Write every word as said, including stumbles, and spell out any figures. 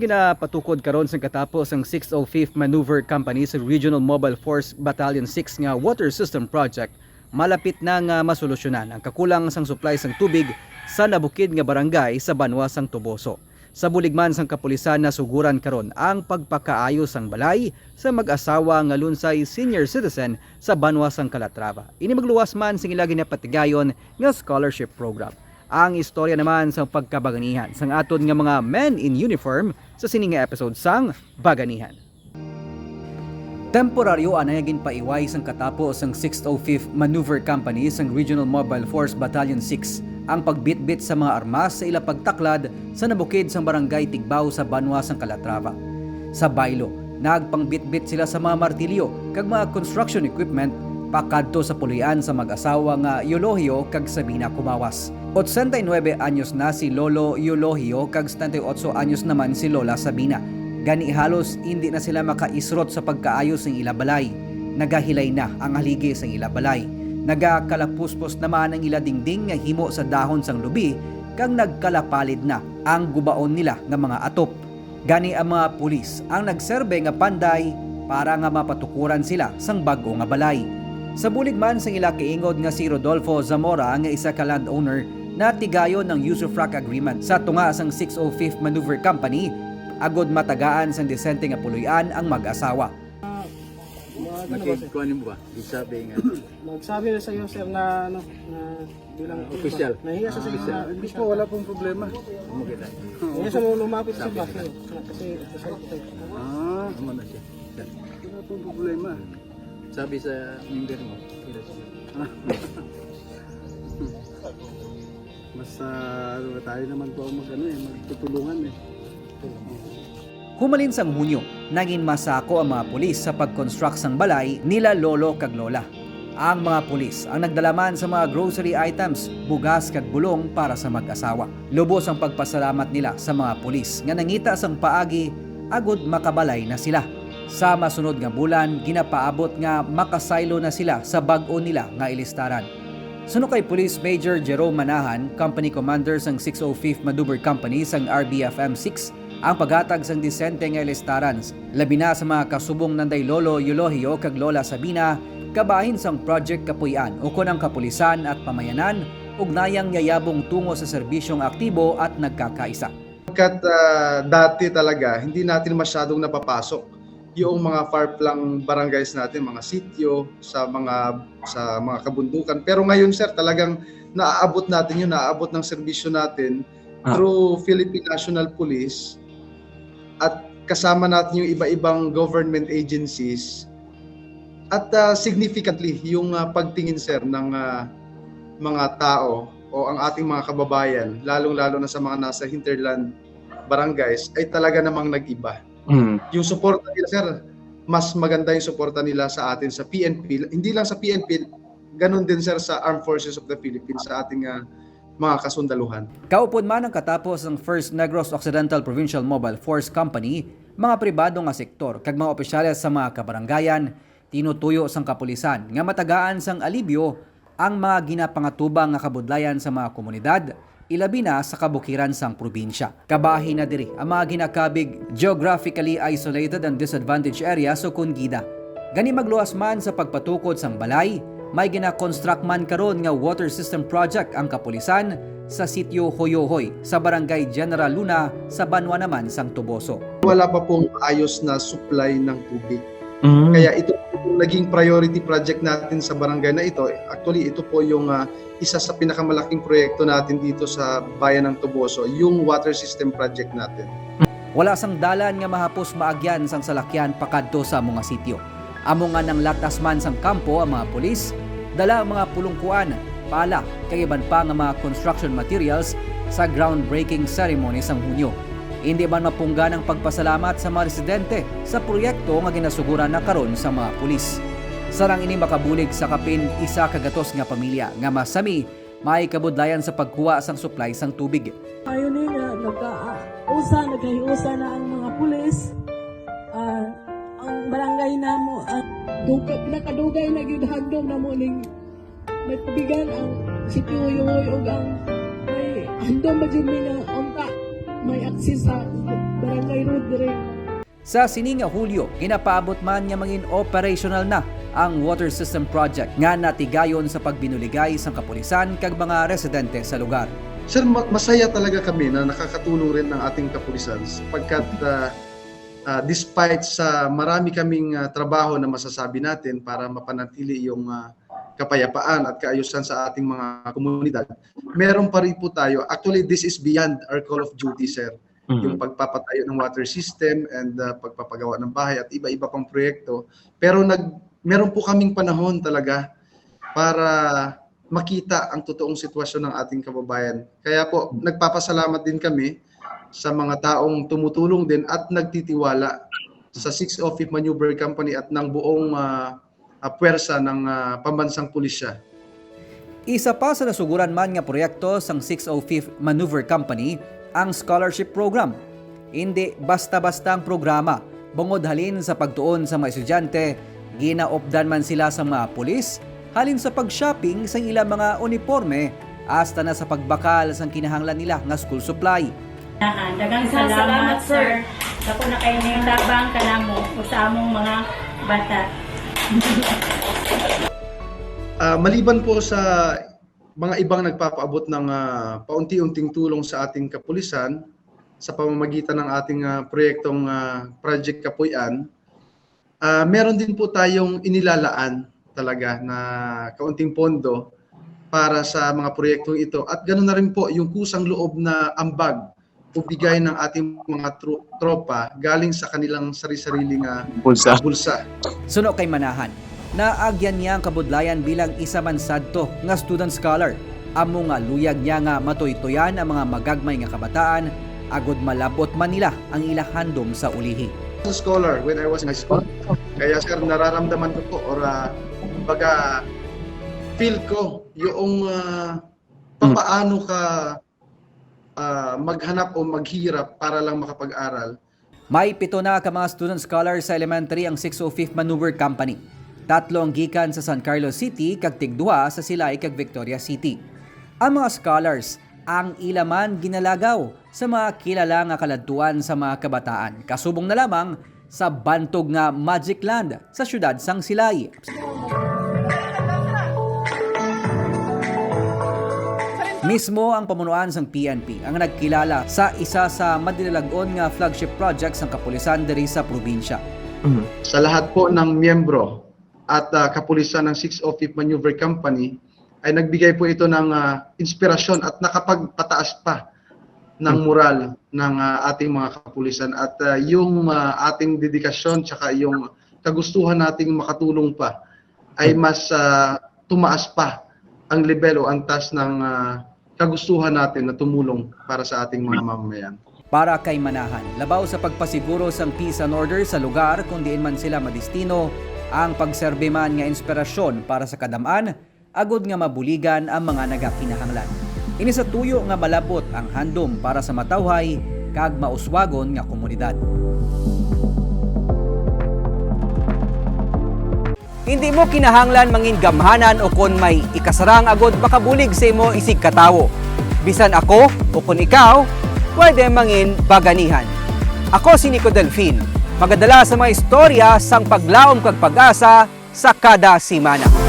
Pinapatukod karon sang katapo sang six oh fifth Maneuver Company sa Regional Mobile Force Battalion six nga water system project, malapit na nga masolusyonan ang kakulang sang supply sang tubig sa nabukid nga barangay sa banwa sang Toboso. Sa bulig man sang kapulisan, nasuguran karon ang pagpakaayo sang balay sa mag-asawa nga Lunsay senior citizen sa banwa sang Calatrava. Ini magluwas man sing ila ginapatigayon nga scholarship program. Ang istorya naman sa pagkabaganihan sang aton nga mga men in uniform sa sini nga episode sang Baganihan. Temporaryo anay ginpaiway sang katapo sang six oh fifth Maneuver Company sang Regional Mobile Force Battalion six ang pagbitbit sa mga armas sa ila pagtaklad sa nabukid sang Barangay Tigbao sa banwa sang Calatrava. Sa baylo, nagpangbitbit sila sa mga martilyo kag mga construction equipment pakadto sa puloy-an sa mag-asawa nga Eulogio kag Sabina Cumawas. Ochenta y nuebe anyos na si Lolo Eulogio kag setenta y ocho anyos naman si Lola Sabina. Gani halos indi na sila makaisrot sa pagkaayo sing ila balay. Nagahilay na ang haligi sang ila balay. Nagakalapuspos naman ang ila dingding nga himo sa dahon sang lubi, kag nagkalapalid na ang gubaon nila nga mga atop. Gani ang mga pulis ang nagserbe nga panday para nga mapatukuran sila sang bag-o nga balay. Sa bulig man sang ila kaingod nga si Rodolfo Zamora nga isa ka landowner, natigayon ang usufruct agreement sa tunga sang six oh fifth Maneuver Company agod matagaan sang disente nga puloy-an ang mag-asawa. Makigkuan mo ba? Isabi nga. Magsabi na sa iyo, sir, na ano, na bilang Official. Nahiya sa sa iyo. Official. Na, Hindi po, wala pong problema. Amo gid na. Nahiya sa mga lumapit sa ba, sir. Na kasi official ko, sir. Ah, Amo na siya. Wala pong problema. Sabi sa member mo. Mas uh, ano, tayo naman po ang mag, ano, eh, magtutulungan eh. Humalin sang Hunyo, nangin masako ang mga pulis sa pag-construct sang balay nila lolo kag lola. Ang mga pulis ang nagdala man sa mga grocery items, bugas kag bulong para sa mag-asawa. Lubos ang pagpasalamat nila sa mga pulis nga nangita sang paagi agud makabalay na sila. Sa masunod nga bulan, ginapaabot nga makasaylo na sila sa bag-o nila nga ilistaran. Suno kay Police Major Jerome Manahan, Company Commander sang six oh fifth Maneuver Company sang R B F M six, ang paghatag sang disente nga ilistaran, labi na sa mga kasubong nanday Lolo Eulogio kag Lola Sabina, kabahin sang Project Kapuy-an, ukon ang kapulisan at pamayanan ugnayang yayabong tungo sa serbisyong aktibo at nagkakaisa. Pagkat ah, dati talaga, hindi natin masyadong napapasok yung mga far-flung barangays natin, mga sityo, sa mga sa mga kabundukan. Pero ngayon, sir, talagang naaabot natin yun, naaabot ng serbisyo natin Ah. through Philippine National Police at kasama natin yung iba-ibang government agencies at ah, significantly yung ah, pagtingin, sir, ng ah, mga tao o ang ating mga kababayan, lalong-lalo na sa mga nasa hinterland barangays, ay talaga namang nag-iba. Mm. Yung suporta nila, sir, mas maganda yung suporta nila sa atin sa P N P. Hindi lang sa P N P, ganun din, sir, sa Armed Forces of the Philippines, sa ating ah, mga kasundaluhan. Kaupod man ang katapo sang First Negros Occidental Provincial Mobile Force Company, mga pribado nga sektor kag mga opisyales sa mga kabarangayan, tinutuyo sang kapulisan nga matagaan sang alibyo ang mga ginapangatubang nga kabudlayan sa mga komunidad, ilabi na sa kabukiran sang probinsya. Kabahin na diri ang mga ginakabig geographically isolated and disadvantaged areas o kon GIDA. Gani magluwas man sa pagpatukod sang balay, may gina-construct man karon nga water system project ang kapulisan sa sitio Hoyohoy sa Barangay General Luna sa banwa naman sang Toboso. Wala pa pong ayos na supply ng tubig. Mm. Kaya ito po yung naging priority project natin sa barangay na ito. Actually, ito po yung ah, isa sa pinakamalaking proyekto natin dito sa bayan ng Toboso, yung water system project natin. Wala sang dalan nga mahapos maagyan sang salakyan pakadto sa amo nga sitio. Amo nga nanglatas man sang kampo ang mga pulis, dala ang mga pulungkuan, pala, kag iban pa nga mga construction materials sa groundbreaking ceremony sang Hunyo. Indi man mapunggan ang pagpasalamat sa mga residente sa proyekto nga ginasuguran na karon sa mga pulis. Sarang ini makabulig sa kapin isa ka gatos nga pamilya nga masami may kabudlayan sa pagkuha sang supply sang tubig. Ayo ni nga nagka-, usa, nagkahiusa na ang mga pulis. Ah, ang barangay namo, ah, duka-, nakadugay na gyud handom namo ning may tubigan ang sitio Yoyoy ug ang may handom ba gyud mi nga unta may access sa Sa sini nga Hulyo, ginapaabot man nga mangin operational na ang water system project nga natigayon sa pagbinuligay sang kapulisan kag mga residente sa lugar. Sir, ma- masaya talaga kami na nakakatulong rin ang ating kapulisan sapagkat, ah, ah, despite sa marami kaming, ah, trabaho na masasabi natin para mapanatili yung, ah, kapayapaan at kaayusan sa ating mga komunidad, meron pa rin po tayo. Actually, this is beyond our call of duty, sir. Yung pagpapatayo ng water system and, ah, pagpapagawa ng bahay at iba-iba pang proyekto. Pero nag-, meron po kaming panahon talaga para makita ang totoong sitwasyon ng ating kababayan. Kaya po, nagpapasalamat din kami sa mga taong tumutulong din at nagtitiwala sa Six oh Fifth Maneuver Company at ng buong, ah, ah, puwersa ng, ah, pambansang pulisya. Isa pa sa nasuguran man nga proyekto sang Six oh Fifth Maneuver Company ang scholarship program. Hindi basta-basta ang programa, bungod halin sa pagtuon sa mga estudyante, ginaupdan man sila sa mga pulis, halin sa pag-shopping sa ilang mga uniporme hasta na sa pagbakal sang kinahanglan nila nga school supply. Daghang salamat, sir. Dako na kayo na yung tabang kanamo o sa among mga bata. Ah, maliban po sa mga ibang nagpapaabot ng, ah, paunti-unting tulong sa ating kapulisan sa pamamagitan ng ating, ah, proyektong, ah, Project Kapuy-an, ah, meron din po tayong inilalaan talaga na kaunting pondo para sa mga proyektong ito. At ganoon na rin po yung kusang loob na ambag o bigay ng ating mga tro-, tropa galing sa kanilang sari-sariling, ah, Bulsa. Bulsa. Suno kay Manahan, naagyan niya ang kabudlayan bilang isa man sadto nga student scholar. Amo nga luyag niya nga matuytoyan ang mga magagmay nga kabataan agod malab-ot man nila ang ila handom sa ulihi. As a scholar when I was in high school. Kaya, sir, nararamdaman ko po or, ah, kumbaga, feel ko yung, ah, papaano ka, ah, maghanap o maghirap para lang makapag-aral. May pito na ka mga student scholars sa elementary ang Six oh Fifth Maneuver Company. Tatlo ang gikan sa San Carlos City kag tigduha sa Silay kag Victoria City. Ang mga scholars ang ila man ginalagaw sa mga kilala nga kaladtuan sa mga kabataan, kasubong na lamang sa bantog nga Magic Land sa siyudad sang Silay. Mismo ang pamunuan sang P N P ang nagkilala sa isa sa madinalag-on nga flagship project sang kapulisan diri sa probinsya. Sa lahat po ng miyembro at, ah, kapulisan ng Six oh Fifth Maneuver Company, ay nagbigay po ito ng, ah, inspirasyon at nakapagpataas pa ng moral ng, ah, ating mga kapulisan at, ah, yung, ah, ating dedikasyon tsaka yung kagustuhan nating makatulong pa ay mas, ah, tumaas pa ang level o antas ng, ah, kagustuhan natin na tumulong para sa ating mga mamamayan. Para kay Manahan, labaw sa pagpasiguro sang peace and order sa lugar kung diin man sila madestino, ang pagserbi man nga inspirasyon para sa kadam-an, agod nga mabuligan ang mga nagakinahanglan. Ini sa tuyo nga malab-ot ang handom para sa matawhay kag mauswagon nga komunidad. Hindi mo kinahanglan mangin gamhanan o kon may ikasarang agod makabulig sa imo isig katawo. Bisan ako o kon ikaw, pwede mangin baganihan. Ako si Nico Delfin, magadala sa mga istorya sang paglaom kag pag-asa sa kada semana.